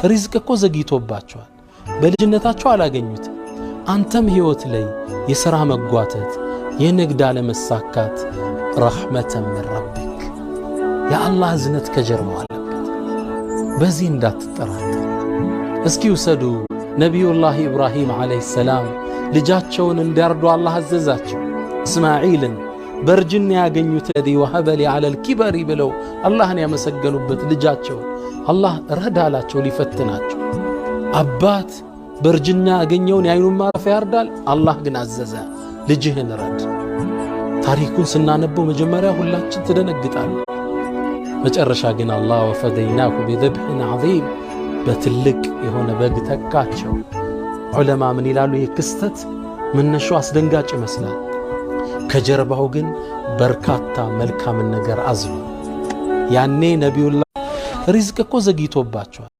ሪዝቅ እኮ ዘግይቶባቸዋል። በልጅነታቸው አላገኙትም። አንተም ሕይወት ላይ የሥራ መጓተት፣ የንግድ አለመሳካት رحمة من ربك፣ የአላህ እዝነት ከጀርባው አለበት። በዚህ እንዳትጠራጠር። እስኪ ውሰዱ፣ ነቢዩላህ ኢብራሂም عليه السلام ልጃቸውን እንዲያርዱ አላህ አዘዛቸው። እስማዒልን በእርጅና ያገኙት الذي وهب لي على الكبر ብለው አላህን ያመሰገኑበት ልጃቸውን አላህ ረድ አላቸው ሊፈትናቸው። አባት በእርጅና ያገኘውን የአይኑን ማረፊያ ያርዳል። አላህ ግን አዘዘ፣ ልጅህን ረድ። ታሪኩን ስናነበው መጀመሪያ ሁላችን ትደነግጣለን። መጨረሻ ግን አላህ وفديناه بذبح عظيم፣ በትልቅ የሆነ በግ ተካቸው። ዑለማ ምን ይላሉ? ይህ ክስተት መነሻው አስደንጋጭ ይመስላል። ከጀርባው ግን በርካታ መልካምን ነገር አዝሏል። ያኔ ነቢዩላህ ሪዝቅ እኮ ዘግይቶባቸዋል።